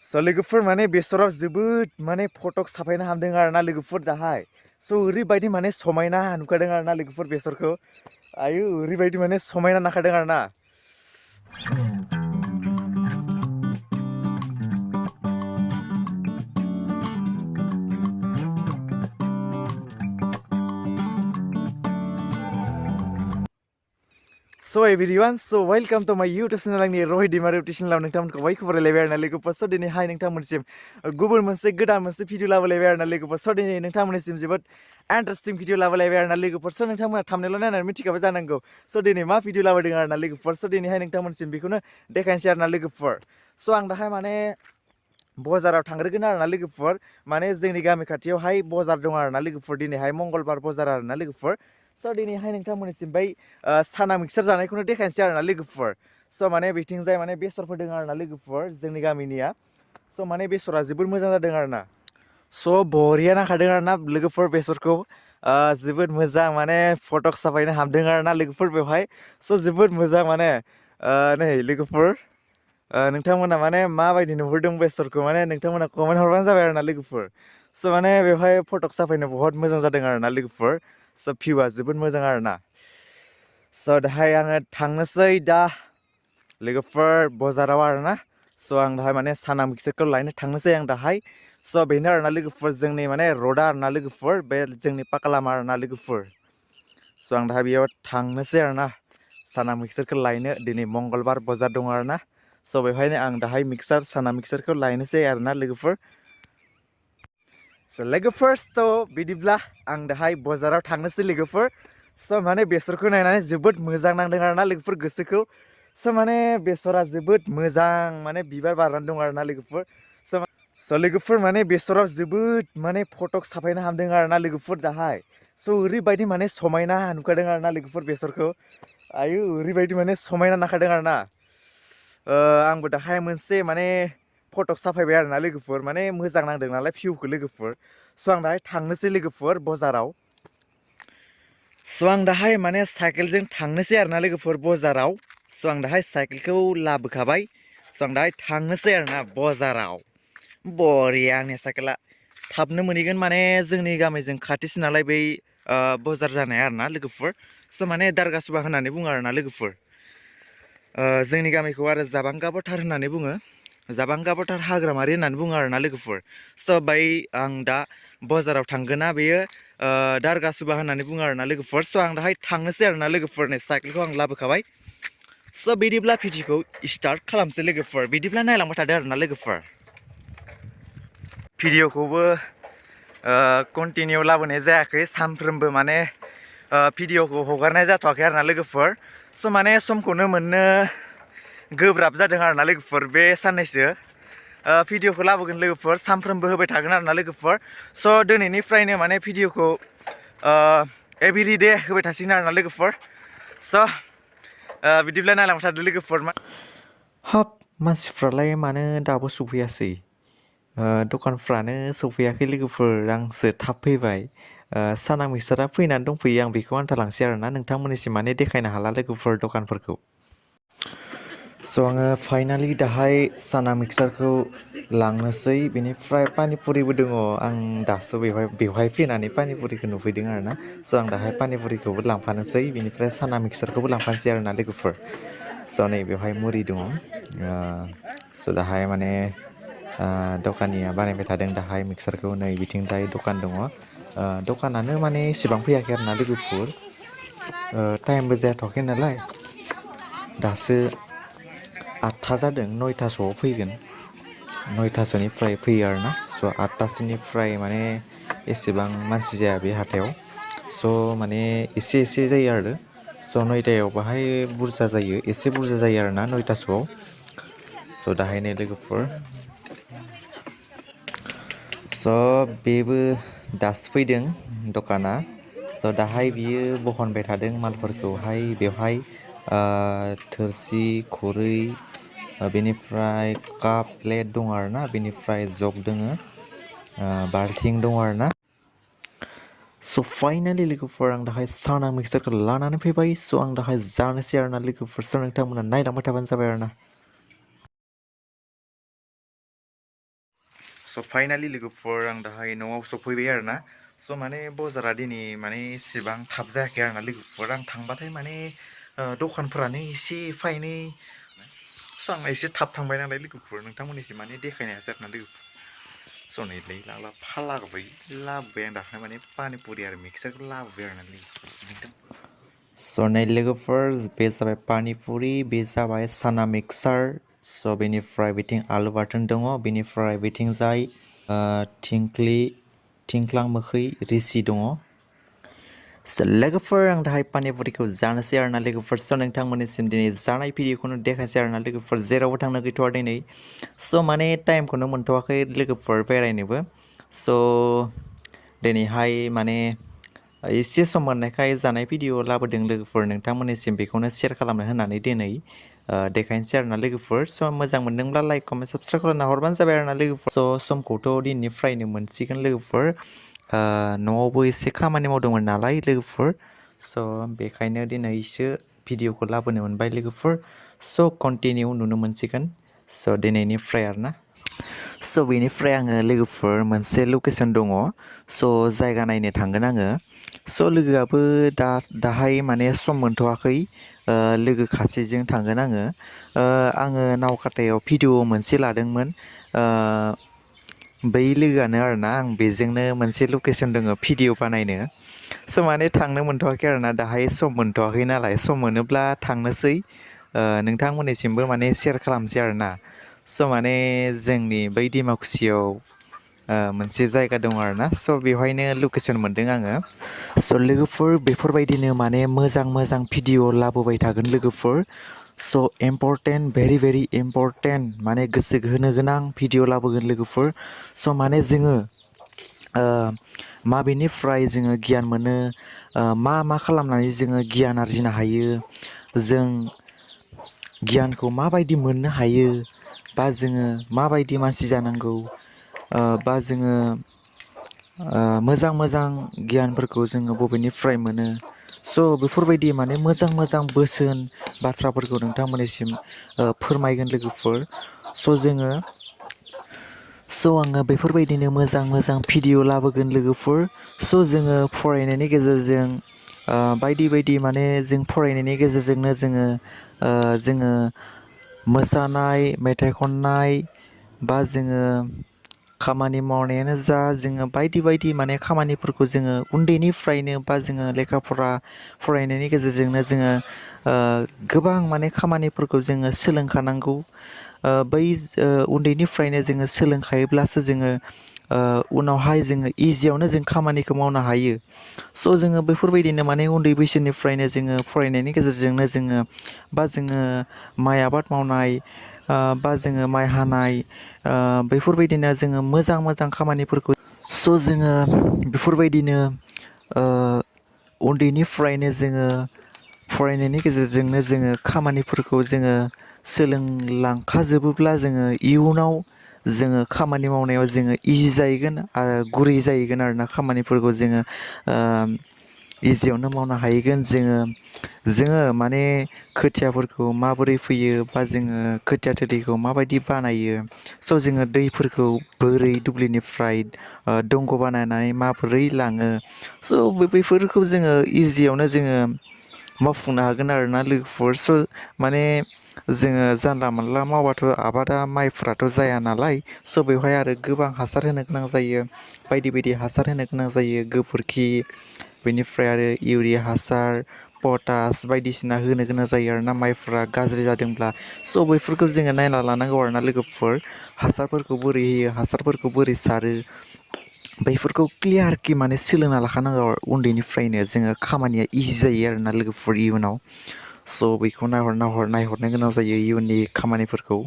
स' लोगोफोर माने बेसराव जोबोद माने फटक साफायनो हामदों आरोना लोगोफोर दाहाय स' ओरैबायदि माने समायना नुखादों आरोना लोगोफोर बेसरखौ आयु ओरैबायदि माने समायना नुखादों आरोना So everyone, so welcome to my YouTube channel आंनि Rohit Daimary channel नोंथांमोनखौ बयखौबो रायलायबाय आरोना लोगोफोर स' दिनैहाय नोंथांमोनसिम गुबुन मोनसे गोदान मोनसे भिडिअ लाबोलायबाय आरोना लोगोफोर स' दिनै नोंथांमोननिसिम जोबोद इन्टारेस्टिं भिडिअ लाबोलायबाय आरोना लोगोफोर स' नोंथांमोना थांबनेल नायनानै मिथिखाबाय जानांगौ स' दिनै मा भिडिअ लाबोदों आरोना लोगोफोर स' दिनैहाय नोंथांमोनसिम बेखौनो देखायनोसै आरोना लोगोफोर स' आं दाहाय माने बजाराव थांग्रोगोन आरोना लोगोफोर माने जोंनि गामि खाथियावहाय बजार दं आरोना लोगोफोर दिनैहाय मंगलबार बजार आरोना लोगोफोर स' दिनैहाय नोंथांमोननिसिम बै साना मिक्सार जानायखौनो देखायनोसै आरोना लोगोफोर स' माने बिथिंजाय माने बेसर फोदों आरोना लोगोफोर जोंनि गामिनिया स' माने बेसरा जोबोद मोजां जादों आरोना स' बरिया नांखादों आरोना लोगोफोर बेसरखौ जोबोद मोजां माने फटक साफायनो हामदों आरोना लोगोफोर बेवहाय स' जोबोद मोजां माने नै लोगोफोर नोंथांमोना माने माबायदि नुहुरदों बेसरखौ माने नोंथांमोना कमेन्ट हरबानो जाबाय आरोना लोगोफोर स' माने बेवहाय फटक साफायनो बहुत मोजां जादों आरोना लोगोफोर स' भिउआ जोबोद मोजां आरोना स' दाहाय आङो थांनोसै दा लोगोफोर बजाराव आरोना स' आं दाहाय माने साना मिक्सारखौ लायनो थांनोसै आं दाहाय स' बेनो आरोना लोगोफोर जोंनि माने रडा आरोना लोगोफोर बे जोंनि पाका लामा आरोना लोगोफोर स' आं दाहाय बेयाव थांनोसै आरोना साना मिक्सारखौ लायनो दिनै मंगलबार बजार दं आरोना स' बेवहायनो आं दाहाय साना मिक्सारखौ लायनोसै आरोना लोगोफोर स' लोगोफोर स' बिदिब्ला आं दाहाय बजाराव थांनोसै लोगोफोर स' माने बेसरखौ नायनानै जोबोद मोजां नांदों आरोना लोगोफोर गोसोखौ स' माने बेसरा जोबोद मोजां माने बिबार बारनानै दं आरोना लोगोफोर स' लोगोफोर माने बेसराव जोबोद माने फटक साफायनो हामदों आरोना लोगोफोर दाहाय स' ओरैबायदि माने समायना नुखादों आरोना लोगोफोर बेसरखौ आयु ओरैबायदि माने समायना नुखादों आरोना आंबो दाहाय मोनसे माने फटक साफायबाय आरोना लोगोफोर माने मोजां नांदों नालाय भिउखौ लोगोफोर स' आं दाहाय थांनोसै लोगोफोर बजाराव स' आं दाहाय माने साइकेलजों थांनोसै आरोना लोगोफोर बजाराव स' आं दाहाय साइकेलखौ लाबोखाबाय स' आं दाहाय थांनोसै आरोना बजाराव बरिया आंनि साइकेला थाबनो मोनहैगोन माने जोंनि गामिजों खाथिसो नालाय बै बजार जानाय आरोना लोगोफोर स' माने दारगासुबा होननानै बुङो आरोना लोगोफोर जोंनि गामिखौ आरो जाबांगाबथार होननानै बुङो जाबांगाबथार हाग्रामारि होननानै बुङो आरोना लोगोफोर स' बै आं दा बजाराव थांगोना बेयो दारगासुबा होननानै बुङो आरोना लोगोफोर स' आं दाहाय थांनोसै आरोना लोगोफोर नै साइकेलखौ आं लाबोखाबाय स' बिदिब्ला भिडिअखौ स्टार्ट खालामसै लोगोफोर बिदिब्ला नायलांबाय थादो आरोना लोगोफोर भिडिअखौबो कन्टिनिउ लाबोनाय जायाखै सानफ्रोमबो माने भिडिअखौ हगारनाय जाथ'वाखै आरोना लोगोफोर स' माने समखौनो मोननो गोब्राब जादों आरोना लोगोफोर बे साननैसो भिडिअखौ लाबोगोन लोगोफोर सानफ्रोमबो होबाय थागोन आरोना लोगोफोर स' दिनैनिफ्रायनो माने भिडिअखौ एभ्रिडे होबाय थासिगोन आरोना लोगोफोर स' बिदिब्ला नायलांबाय थादो लोगोफोर हाब मानसिफ्रालाय मानो दाबो सफैयासै दखानफ्रानो सफैयाखै लोगोफोर आंसो थाब फैबाय साना मिक्सारा फैनानै दंफैयो आं बेखौ आन्था लांसै आरोना नोंथांमोननिसिम माने देखायनो हाला लोगोफोर दखानफोरखौ स' आङो फाइनालि दाहाय साना मिक्सारखौ लांनोसै बेनिफ्राय पानिपुरिबो दङ आं दासो बेवहाय फैनानै पानिपुरिखौ नुफैदों आरोना स' आं दाहाय पानिपुरिखौबो लांफानोसै बेनिफ्राय साना मिक्सारखौबो लांफानोसै आरोना लोगोफोर स' नै बेवहाय मुरि दङ स' दाहाय माने दखानिया बानायबाय थादों दाहाय मिक्सारखौ नै बिथिंजाय दखान दङ दखानानो माने एसेबां फैयाखै आरोना लोगोफोर टाइमबो जाथ'वाखै नालाय दासो 8था जादों 9थासोआव फैगोन 9थासोनिफ्राय फैयो आरोना स' 8थासोनिफ्राय माने एसेबां मानसि जाया बे हाथायाव स' माने एसे जायो आरो स' 9थायाव बाहाय बुरजा जायो एसे बुरजा जायो आरोना 9थासोआव स' दाहायनो लोगोफोर स' बेबो दासो फैदों दखाना स' दाहाय बियो बहनबाय थादों मालफोरखौहाय बेवहाय थोरसि खुरै बेनिफ्राय काप प्लेट दं आरोना बेनिफ्राय जग दङ बाल्थिं दं आरोना स' फाइनालि लोगोफोर आं दाहाय साना मिक्सारखौ लानानै फैबाय स' आं दाहाय जानोसै आरोना लोगोफोर स' नोंथांमोना नायलांबाय थाबानो जाबाय आरोना स' फाइनालि लोगोफोर आं दाहाय न'आव सफैबाय आरोना स' माने बाजारा दिनै माने एसेबां थाब जायाखै आरोना लोगोफोर आं थांबाथाय माने दखानफोरानो एसे फायनै स' आं एसे थाब थांबाय नालाय लोगोफोर नोंथांमोननिसिम माने देखायनो हायासै आरोना लोगोफोर स' नैलै लाबोबाय आं दाहाय माने पानि पुरि आरो मिक्सारखौ लाबोबाय आरोना लोगोफोर स' नै लोगोफोर बे जाबाय पानि पुरि बे जाबाय साना मिक्सार स' बेनिफ्राय बिथिं आलु बाथोन दङ बेनिफ्राय बिथिंजाय थिंख्लां मोखै रिसि दङ स' लोगोफोर आं दाहाय पानिपुरिखौ जानोसै आरोना लोगोफोर स' नोंथांमोननिसिम दिनै जानाय भिडिअखौनो देखायसै आरोना लोगोफोर जेरावबो थांनो गैथ'वा दिनै स' माने टाइमखौनो मोनथ'वाखै लोगोफोर बेरायनोबो स' दिनैहाय माने एसे सम मोननायखाय जानाय भिडिअ लाबोदों लोगोफोर नोंथांमोननिसिम बेखौनो शेयार खालामनो होननानै दिनै देखायनोसै आरोना लोगोफोर स' मोजां मोनदोंब्ला लाइक कमेन्ट साबस्क्राइब खालामना हरबानो जाबाय आरोना लोगोफोर स' समखौथ' दिनैनिफ्रायनो मोनसिगोन लोगोफोर न'आवबो एसे खामानि मावदोंमोन नालाय लोगोफोर स' बेखायनो दिनैसो भिडिअखौ लाबोनो मोनबाय लोगोफोर स' कन्टिनिउ नुनो मोनसिगोन स' दिनैनिफ्राय आरोना स' बेनिफ्राय आङो लोगोफोर मोनसे लकेसन दङ स' जायगा नायनो थांगोन आङो स' लोगोआबो दाहाय माने सम मोनथ'वाखै लोगो खासेजों थांगोन आङो नावकाटायाव भिडिअ मोनसे लादोंमोन बै लोगोआनो आरोना आं बेजोंनो मोनसे लकेसन दङ भिडिअ बानायनो स' माने थांनो मोनथ'वाखै आरोना दाहाय सम मोनथ'वाखै नालाय सम मोनोब्ला थांनोसै नोंथांमोननिसिमबो माने शेयार खालामसै आरोना स' माने जोंनि बै डिमाकुसियाव मोनसे जायगा दङ आरोना स' बेवहायनो लकेसन मोनदों आङो स' लोगोफोर बेफोरबायदिनो माने मोजां भिडिअ लाबोबाय थागोन लोगोफोर स' इम्परटेन्ट भेरि इम्परटेन्ट माने गोसो होनो गोनां भिडिअ लाबोगोन लोगोफोर स' माने जोङो माबेनिफ्राय जोङो गियान मोनो मा खालामनानै जोङो गियान आरजिनो हायो जों गियानखौ माबायदि मोननो हायो बा जोङो माबायदि मानसि जानांगौ बा जोङो मोजां गियानफोरखौ जोङो बबेनिफ्राय मोनो स' बेफोरबायदि माने मोजां बोसोन बाथ्राफोरखौ नोंथांमोननिसिम फोरमायगोन लोगोफोर स' आङो बेफोरबायदिनो मोजां भिडिअ लाबोगोन लोगोफोर स' जोङो फरायनायनि गेजेरजों बायदि माने जों फरायनायनि गेजेरजोंनो जोङो मोसानाय मेथाइ खननाय बा जोङो खामानि मावनायानो जा जोङो बायदि माने खामानिफोरखौ जोङो उन्दैनिफ्रायनो बा जोङो लेखा फरा फरायनायनि गेजेरजोंनो जोङो गोबां माने खामानिफोरखौ जोङो सोलोंखानांगौ बै उन्दैनिफ्रायनो जोङो सोलोंखायोब्लासो जोङो उनावहाय जोङो इजियावनो जों खामानिखौ मावनो हायो स' जोङो बेफोरबायदिनो माने उन्दै बैसोनिफ्रायनो जोङो फरायनायनि गेजेरजोंनो जोङो माइ आबाद मावनाय बा जोङो माइ हानाय बेफोरबायदिनो जोङो मोजां खामानिफोरखौ स' जोङो बेफोरबायदिनो उन्दैनिफ्रायनो जोङो फरायनायनि गेजेरजोंनो जोङो खामानिफोरखौ जोङो सोलोंलांखाजोबोब्ला जोङो इयुनाव जोङो खामानि मावनायाव जोङो इजि जाहैगोन आरो गुरै जाहैगोन आरोना खामानिफोरखौ जोङो इजियावनो मावनो हाहैगोन जोङो माने खोथियाफोरखौ माबोरै फैयो बा जोङो खोथिया थिलिखौ माबायदि बानायो स' जोङो दैफोरखौ बोरै दुब्लिनिफ्राय दंग' बानायनानै माबोरै लाङो स' बेफोरखौ जोङो इजियावनो जोङो मावफुंनो हागोन आरोना लोगोफोर स' माने जोङो जानला मोनला मावबाथ' आबादा माइफ्राथ' जाया नालाय स' बेवहाय आरो गोबां हासार होनो गोनां जायो बायदि हासार होनो गोनां जायो गोबोरखि बेनिफ्राय आरो इउरिया हासार पटास बायदिसिना होनो गोनां जायो आरोना माइफ्रा गाज्रि जादोंब्ला स' बैफोरखौ जोङो नायना लानांगौ आरोना लोगोफोर हासारफोरखौ बोरै होयो हासारफोरखौ बोरै सारो बैफोरखौ क्लियारखि माने सोलोंना लाखानांगौ उन्दैनिफ्रायनो जोङो खामानिया इजि जायो आरोना लोगोफोर इयुनाव स' बेखौ नायहरनो गोनां जायो इयुननि खामानिफोरखौ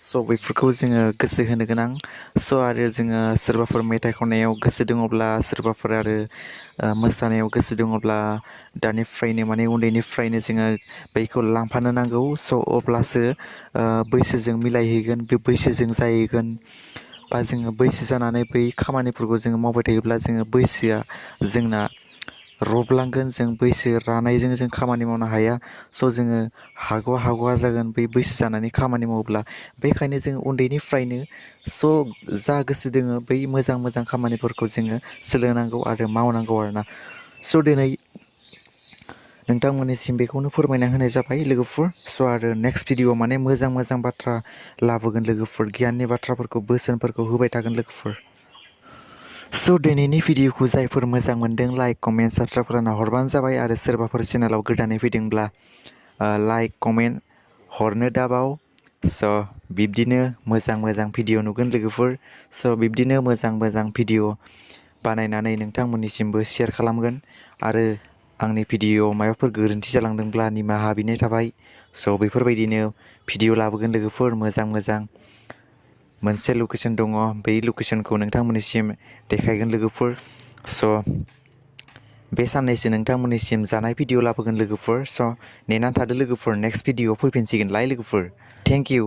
स' बेफोरखौ जोङो गोसो होनो गोनां स' आरो जोङो सोरबाफोर मेथाइ खननायाव गोसो दङब्ला सोरबाफोर आरो मोसानायाव गोसो दङब्ला दानिफ्रायनो माने उन्दैनिफ्रायनो जोङो बैखौ लांफानो नांगौ स' अब्लासो बैसोजों मिलायहैगोन बे बैसोजों जाहैगोन बा जोङो बैसो जानानै बै खामानिफोरखौ जोङो मावबाय थायोब्ला जोङो बैसोआ जोंना रबलांगोन जों बैसो रानायजों जों खामानि मावनो हाया स' जोङो हागौआ जागोन बै बैसो जानानै खामानि मावोब्ला बेखायनो जों उन्दैनिफ्रायनो स' जा गोसो दोङो बै मोजां खामानिफोरखौ जोङो सोलोंनांगौ आरो मावनांगौ आरोना स' दिनै नोंथांमोननिसिम बेखौनो फोरमायना होनाय जाबाय लोगोफोर स' आरो नेक्स्ट भिडिअ माने मोजां बाथ्रा लाबोगोन लोगोफोर गियाननि बाथ्राफोरखौ बोसोनफोरखौ होबाय थागोन लोगोफोर स' दिनैनि भिडिअखौ जायफोर मोजां मोनदों लाइक कमेन्ट साबस्क्राइब खालामना हरबानो जाबाय आरो सोरबाफोर चेनेलाव गोदानै फैदोंब्ला लाइक कमेन्ट हरनो दाबाव स' बिब्दिनो मोजां भिडिअ नुगोन लोगोफोर स' बिब्दिनो मोजां भिडिअ बानायनानै नोंथांमोननिसिमबो शेयार खालामगोन आरो आंनि भिडिअ माबाफोर गोरोन्थि जालांदोंब्ला निमाहा बिनाय थाबाय स' बेफोरबायदिनो भिडिअ लाबोगोन लोगोफोर मोजां मोनसे लकेसन दङ बै लकेसनखौ नोंथांमोननिसिम देखायगोन लोगोफोर स' बे साननैसो नोंथांमोननिसिम जानाय भिडिअ लाबोगोन लोगोफोर स' नेनानै थादो लोगोफोर नेक्स्ट भिडिअ फैफिनसिगोनलाय लोगोफोर थेंक इउ